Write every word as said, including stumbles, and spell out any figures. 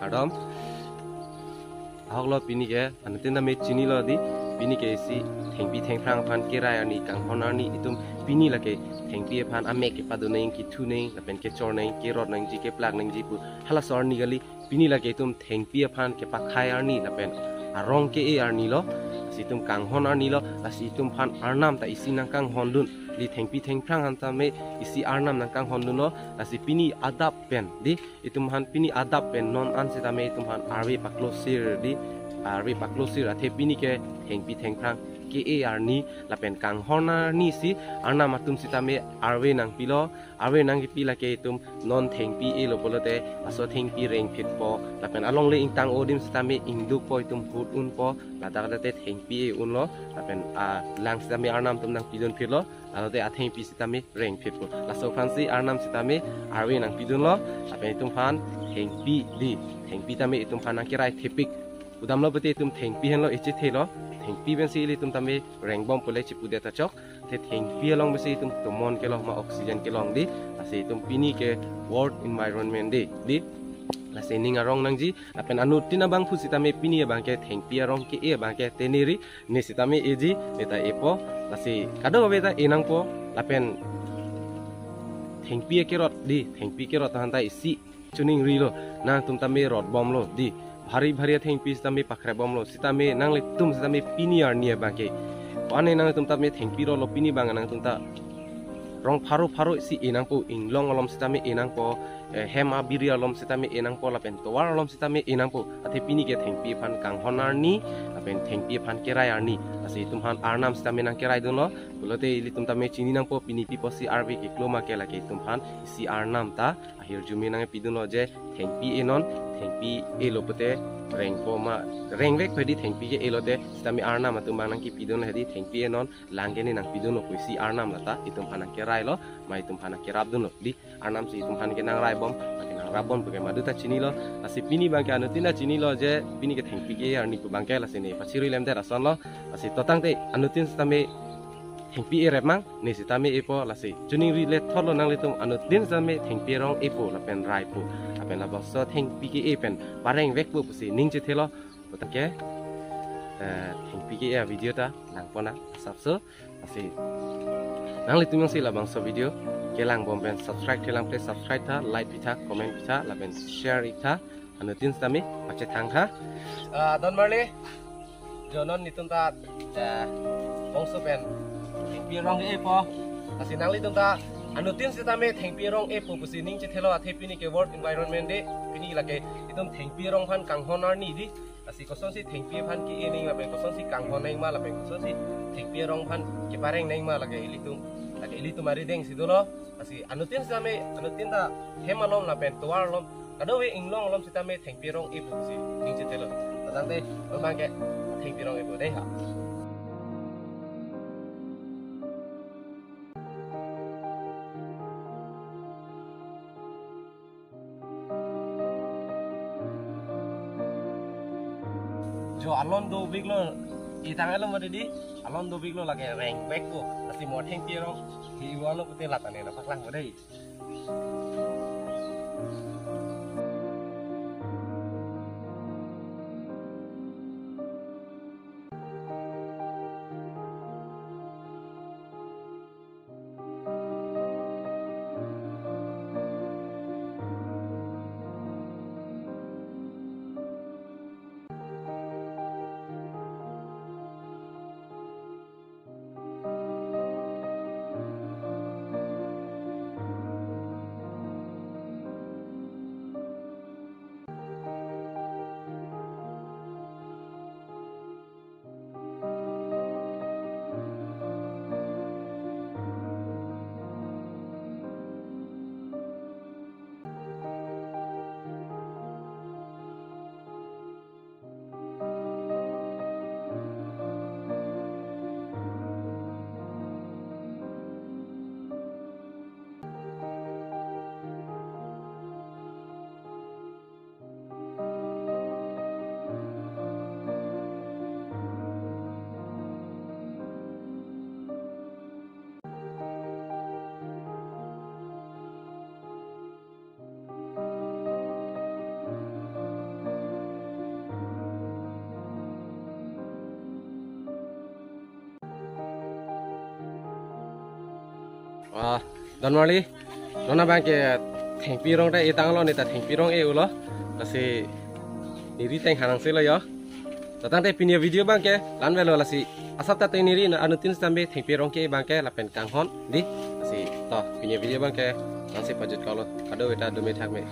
Kardom. Ahok lo pini ke, anuttin tame chinilo di, pini ke isi thengpi thengphrang aphan kerai arni kanghon arni itum pini lake thengpi aphan amek kepadun nang, kethu nang, lapen kechor nang, kerot nangji, keplak nangji pu halaso arni kali. Pini lake itum thengpi aphan kepakhai arni lapen arong ke-e arni lo. Lasi itum kanghon arni lo, lasi itum aphan Arnam ta isi nangkanghondun. Di thengpi thengphrang aphan tame isi Arnam nangkanghondun lo. Lasi pini adap pen di, itum aphan pini adap pen non an sitame itum aphan arve paklosir di, arve paklosir athe pini ke thengpi thengphrang ke-e arni lapen kanghon arni si Arnam atum sitame arve nangpilo. Arve nangkipi lake itum non thengpi elo pulote laso thengpi rengphitpo, lapen alongle ingtang adim sitame ingdukpo, itum hut unpo, ladak date thengpi e-unlo, lapen alang sitame Arnam atum nangpidunphitlo, ladote athengpi sitame rengphitpo. Laso aphansi Arnam sitame arve nangpidunlo, lapen itum aphan thengpi di, thengpi tame itum aphan nangkerai thepik. Pudamlo pute itum thengpi henlo echethelo, thengpi pensi ilitum tame rengbom pule chipudet ta chok. Athe thengpi along pensi itum tomon kelong ma oxygen kelong di. Lasi itum pini ke World Environment Day di. Lasi ning arong nangji, lapen anuttin abangphu sitame pini abang ke thengpi arong ke-e abang ke teneri, ne sitame eji, ne ta epo. Lasi kadokave ta enangpo, lapen thengpi akerot di, thengpi kerot aphan ta isi choningrilo, nangtum tame rotbomlo di. Bhari bhari athengpi sitame pakrebomlo, sitame nanglitum sitame pini arni abang ke, pane nangtum tame thengpi rotlo, pini abang nangtum ta rong pharo pharo si enangpo, inglong alom sitame enangpo, eh, hem abiri alom sitame enangpo, lapen tovar alom sitame enangpo. Athe pini ke thengpi aphan kanghon arni, lapen thengpi aphan kerai arni. Lasi itum aphan Arnam sitame nangkeraidunlo. Pulote ilitum tame chini nangpo, pini pi apotsi arve keklo ma ke, lake itum aphan isi Arnam ta ahirjume nangpidunlo je thengpi enon, thengpi elo pute rengpo ma, rengvek pe di, thengpi ke elote sitame Arnam atum abang nangkipidunlo hedi, thengpi enon, lang ke ne nangpidunlo pusi Arnam lata itum aphan nangkerailo, ma itum aphan nangkerapdunlo di. Arnam si itum aphan ke nangraibom, ma ke nangrapbom pu ke madu ta chinilo. Lasi pini abang ke anuttin ta chinilo je pini ke thengpi ke arni pu abang ke, lasi ne pachirui lemdet asonlo. Lasi to tangte anuttin sitame thengpi erep mang, ne sitame epo. Lasi choningri lethotlo nanglitum, anuttin sitame thengpi arong epo lapen raipo, lapen labangso thengpi ke-e pen parengvekpo pusi ning chethelo. To tangte, eh, thengpi ke-e avideo ta langpon nang asapso. Lasi nanglitum jongsi labangso video kelangbom pen subscribe thelang ple subscribe tha, like pitha, comment pitha, lapen share iktha. Anuttin sitame pachethang tha. Ah, don marli, jo non netum ta, eh, bangso pen thengpi arong epo. Lasi nanglitum ta anuttin sitame thengpi arong epo pusi ning chethelo, athe pini ke World Environment Day. Pini lake itum thengpi arong aphan kanghon arni di. Lasi kosonsi thengpi aphan ke-e nang ma lapen kosonsi kanghon nang ma lapen kosonsi thengpi arong aphan kepareng nang ma, lake ilitum, lake ilitum arideng si dolo. Lasi anuttin sitame, anuttin ta hem alom lapen tovar alom, kadokave inglong alom sitame thengpi arong epo pusi ning chethelo. To tangte non abang ke thengpi arong epo dei ha. Jo alon doveklo, itang alon mati di, alon doveklo, lake rengvekpo. Lasi mo thengpi arong hi-ulo pute lata ne nangpaklangpo dei. Wah, don marli. Non abangke thengpi rong ta etanglo, ne ta thengpi rong e-ulo. Lasi neri teng hanang selo yo. Datang te pini video abangke la-an avelo, lasi asap ta te neri na anuttin stambe thengpi rong ke abangke lapen kanghon dei. Lasi to pini video abangke la-ansi pajut kalo. Kado-eta dome thakme.